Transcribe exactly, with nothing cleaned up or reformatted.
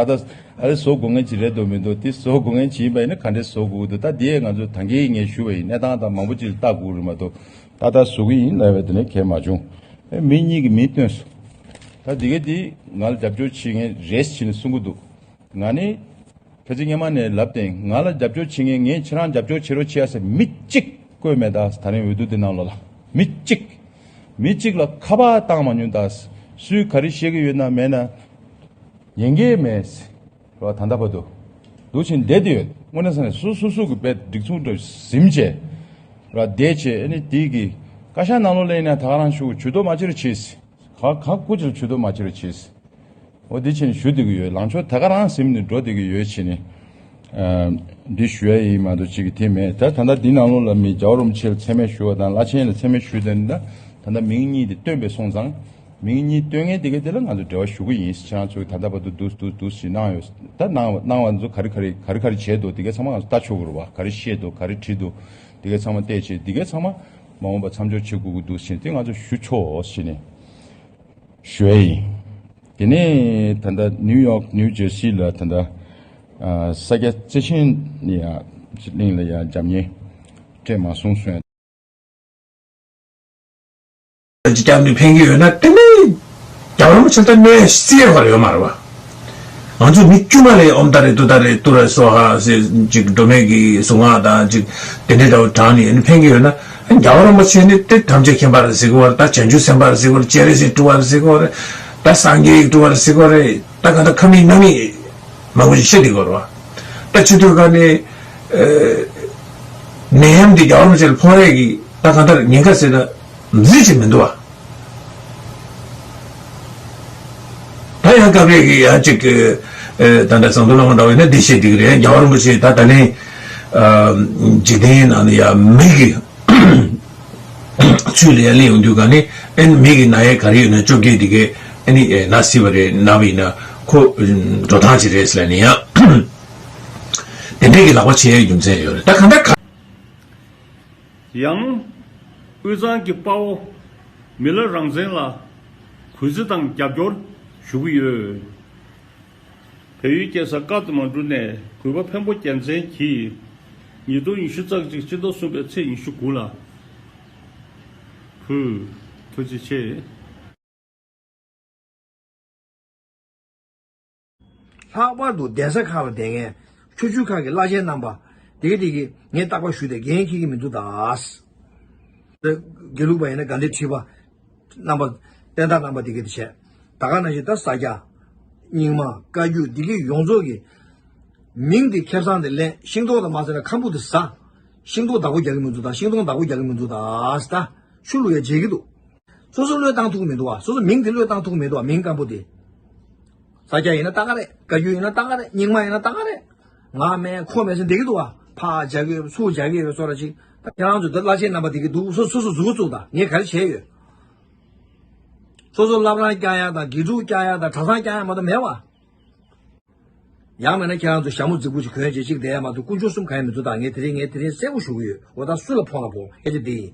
ད་ལྟ་ཨ་རེ་བཟོ་དགོས་མཁན་ཅིག་རེད་འདུག་མི་འདུག་དེ་བཟོ་དགོས་མཁན་ཅིག་ཡིན་པ་ཡིན་ན་ག་འདྲས་བཟོ་དགོས་ཀྱི་འདུག་ད་དེ་ཡས་ང་ཚོ་ད་གིན་ངས་ཞུས་པ་ཡིན། གནས་སྟངས་དང་མང་པོ་ཅིག་ལ་ལྟ་དགོས་རེད་མ་གཏོགས་ད་ལྟ་བཟོ་གི་ཡིན་ལབ་པའི་དེ་ནས་གལ་མ་བྱུང་། ཨེ་མི་གཉིས་ཀྱིས་མིང་བཏོན་སོང་། ད་དེ་ག་དེ་ང་ལ་རྒྱབ་སྐྱོར་བྱེད་མཁན་རེད་ཟེར་ནས་གསུང་གི་འདུག་ང་ནི་ཁ་ཅིག་སྔོན་མ་ནས་ལབ་བསྡད། ང་ལ་རྒྱབ་སྐྱོར་བྱེད་མཁན། ངས་ཁྱེད་རང་རྒྱབ་སྐྱོར་བྱེད་རོགས་བྱས་ཟེར་མི་གཅིག་བསྐོས་མེད་ད། ད་རིང་འོས་བསྡུ་འདི་ནང་ལོགས་ལ་མི་གཅིག་མི་གཅིག་ལ་ཁ་པར་བཏང་མ་མྱོང་ད། སུས་ག་རེ་བཤད་ཀྱི་ཡོད་ན་མེད་ན་ཉན་གྱི་མེད་ཟེར་བ་ད་ལྟ་བར་དུ་འདུག་ཕྱིན་བསྡད་དེ་ཡོད། དངོས་གནས་ས་ནས་སུ་སུ་སུ་གི་དཔེ་སྒྲིག་མཚུངས་འདྲ་ཟིན་བྱས་ར་བསྡད་བྱས། ཨ་ནི་དེ་གི་བཀའ་ཤག་ནང་ལོགས་ལ་ཡིན་ན་ད་ག་རང་ཞུ། ཇུས་གཏོགས་མ་བྱེད་རོགས་བྱས་ཟེར། ག་ག་སྐུ་མཁྱེན་ཇུས་གཏོགས་མ་བྱེད་རོགས་བྱས་ཟེར། འོ་འདི་ཕྱིན་ཞུ་བསྡད་ཀྱི་ཡོད། ལངས་ཕྱོགས་ད་ག་རང་ཟིན་ནས་འགྲོ་བསྡད་ཀྱི་ཡོད་ཕྱིན་ནས། ཨ་འདི་ཞུ་ཡ་ཡིན་མ་གཏོགས་ཅིག་གི་དེ་མེད། ད་ད་ལྟ་འདི་ནང་ལོགས་ལ་མི་རྒྱལ་བ་རིན་པོ་ཆེ་ལ་མཚན་སྨད་ཞུ་བ་དང་བླ་ཆེན་ལ་མཚན་སྨད་ཞུ་བསྡད་ནས། ད་ད་ལྟ་མིང་གཉིས་དེ་བཏོན་པས་སོང་ཙང་། མིང་གཉིས་བཏོན་མཁན་དེ་ག་དེ་ལ་ང་ཚོ་འབྲེལ་བ་ཞུ་གི་ཡིན། ཁྱེད་རང་ཚོས་ད་ལྟ་བར་དུ་འདུག་འདུག་འདུག་ཞེས་གནང་ཡོད། ད་གནང་བ་གནང་བ་ཚོ་ག་རེ་ག་རེ་ག་རེ་ག་རེ་བྱས་འདུག་དེ་ག་ཚང་མ་ང་ཚོ་ལྟ་ཆོག་གི་རེད་བ། ག་རེ་བཤད་འདུག་ག་རེ་བྲིས་འདུག་དེ་ག་ཚང་མ་བལྟས་བྱས། དེ་ག་ཚང་མ་མ་འོངས་པ་མཚམས་འཇོག་བྱེད་དགོས་ཀྱི་འདུག་ཟེར་དེ་ང་ཚོ་ཞུ་ཆོག་ཟེར་ནས་ཞུ་ཡ་ཡིན། དེ་ནས་ད་ལྟ་ནིའུ་ཡོག་ནིའུ་ཇར་སི་ལ་ད་ལྟ་ཨ་ས་སྐྱ་བརྩེ་ཆེན་ཡ་གླིང་ལ་ཡ་རྒྱབ་གཉེར་སྤྲད་མ་སོང་གསུངས། ཅིག་རྒྱབ་ནས་ཕན་གྱི་ཡོད་ན་དེ་ནས་རྒྱལ་བ་རིན་པོ་ཆེ་ལ་ད་གནོད་སྲིད་ཡ་བར་ཡོད་མ་རེད་བ། ང་ཚོ་མི་དཀྱུས་མ་ལས་ཨོཾ་ཏཱ་རེ་ཏུཏྟཱ་རེ་ཏུ་རེ་སྭཱ་ཧཱ་ཟེར་ཅིག་སྒྲོལ་མའི་གི་གཟུངས་སྔགས་དང་ཅིག་དེ་འདྲའི་འདྲ་བོ་བགྲངས་ནས་ཨ་ནི་ཕན་གྱི་ཡོད་ན། རྒྱལ་བ་རིན་པོ་ཆེ་ནི་དེ་ཐམས་ཅད་མཁྱེན་པ་རེད་ཟེར་གི་བ་རེད། ད་བྱང་ཆུབ་སེམས་དཔའ་རེད་ཟེར་གི་བ་རེད། སྤྱན་རས་གཟིགས་སྤྲུལ་པ་རེད་ཟེར་གི་བ་རེད། ད་སངས་རྒྱས་ཀྱི་སྤྲུལ་པ་རེད་ཟེར་གི་བ་རེད། ད་གང་ལྟར་ཁ་མིག་སྣ་མིག་མང་པོ་ཞིག་བཤད་བསྡད་ཀྱི་ཡོད་རེད་བ། ད་བྱེད་དུས་ག་ནས་ཨ་ནད་ཡམས་འདི་རྒྱལ་བ་རིན་པོ་ཆེ་ལ་ཕོག་ཡས་ཀྱི་ད་གང་ལྟར་ཉེན་ཁ་ཟེར་ན་རྫི་ཅིག་མི་འདུག་བ། ད་ཡང་སྐབས་རེ་གི་ཡང་ཅིག་ཨ་ད་ལྟ་ཟམ་གདོང་བླ་མ་འདྲ་བོ་ཡིན་ན་འདི་བཤད་བསྡད་ཀྱི་རེད། རྒྱལ་བ་རིན་པོ་ཆེ་ད་ད་ལན་ཨ་འཇིག་རྟེན་ནང་ནས་ཡང་མི་གི་ཚུལ་ལ་ཡང་སླེབས་ཡོང་དུས་ག་ནས་ཨ་ནི་མི་གི་ན་ཡས་ག་རེ་ཡོད་ན་བཅོ་བརྒྱད་འདི་གས་ཨ་ནི་ཨེ་ན་སྲིད་པ་རེད། ན་བ་ཡིན་ན་ཁོ་འགྲོ་སྟངས་ཅིག་རེད་ཟེར་ལབ་ནས་ཡང་དེ་འདྲས་ཀྱི་ལག་པ་ཕྱེ་ཡའི་རྒྱུ་མཚན་ཡོད་རེད། ད་གང་ལྟར་ག་ཡང་། དབུས་གཙང་གི་དཔའ་བོ་མི་ལ་རང་བཙན་ལ་གུས་བརྩི་དང་རྒྱབ་སྐྱོར་ཞུ་གི་ཡོད། བལ་ཡུལ་རྒྱལ་ས་ཀ་ཐ་མན་གྲུ་ནས་གུས་པ་འཕན་པོ་རྒྱལ་མཚན་གྱིས་ཉིས་སྟོང་ཉི་ཤུ་རྩ་གཅིག་སྤྱི་ཟླ་གསུམ་པའི་ཚེས་ཉི་ཤུ་དགུ་ལ་ཕུལ། ཐུགས་རྗེ་ཆེ། ལྷག་པར་དུ་གདན་ས་ཁག་ལ་བསྡད་མཁན་ཆོས་བརྒྱུད་ཁག་གི་བླ་ཆེན་རྣམ་པ་དེ་གི་དེ་གི་ངས་རྟག་པར་ཞུས་ཏེ་འགན་འཁྱེར་གྱི་མི་འདུག་ད། དགེ་ལུགས་པ་ཡིན་ན་དགའ་ལྡན་ཁྲི་པ་རྣམ་པ་བསྟན་བདག་རྣམ་པ་དེ་གི་དེ་བྱས་ད་ག་ནང་བཞིན་ད་ས་སྐྱ་རྙིང་མ་བཀའ་བརྒྱུད་དེ་གི་ཡོངས་རྫོགས་ཀྱི་མིང་དེ་ཁེ་བཟང་དེ་ལེན། ཤིང་ཏོག་དང་མ་ཟེར་ན་ཁམ་བུ་དེ་ཟ། ཤིང་ཏོག་བདག་པོ་རྒྱག་གི་མི་འདུག་ད། ཤིང་སྡོང་བདག་པོ་རྒྱག་གི་མི་འདུག་ད། ད་ཆུ་བླུག་ཡ་བརྗེད་ཀྱི་འདུག་སོ་སོ་བློས་བཏང་ཐུབ་ཀྱི་མི་འདུག་བ། སོ་སོ་མིང་དེ་བློས་བཏང་ཐུབ་ཀྱི་མི་འདུག་བ། མིང་སྐམ་པོ་དེ། ས་སྐྱ་ཡིན་ན་ད་ག་རེད། བཀའ་བརྒྱུད་ཡིན་ན་ད་ག་རེད། རྙིང་མ་ཡིན་ན་ད་ག་རེད། ང་མེད་ཁོ་མེད་ཟེར་བསྡད་ཀྱི་འདུག་བ། ཕར་རྒྱག་གི་ཡོད་པ་ཚུར་རྒྱག་གི་ཡོད་པ་སོ་ར་ཅིག་ད་ཁྱེད་རང་ཚོ་འདི་བླ་ཆེན་རྣམ་པ་དེ་གི་འདུག་སོ་སོ་སོ་གཟུགས་པོ་བཙུགས་དང་། ངས་ག་རེ་བྱས་ཡོད། སོ་སོ་བླ་བྲང་བསྐྱང་ཡ་དང་དགེ་ཕྲུག་བསྐྱང་ཡ་དང་གྲྭ་ཚང་བསྐྱང་ཡ་མ་གཏོགས་མེད་བ། ཡང་མིན་ན་ཁྱེད་རང་ཚོ་ཞྭ་མོ་རྫིག་པོ་ཞིག་གོན་བྱས་ཅིག་བསྡད་ཡ་མ་གཏོགས་དཀོན་མཆོག་གསུམ་གང་ཡང་མི་འདུག་ད། ངས་དེ་རིང་ངས་དེ་རིང་གསལ་པོ་ཞུ་གི་ཡོད། འོ་ད་སུ་ལ་ཕོག་ན་ཕོག་སྐད་ཆ་འདི་ཡིན།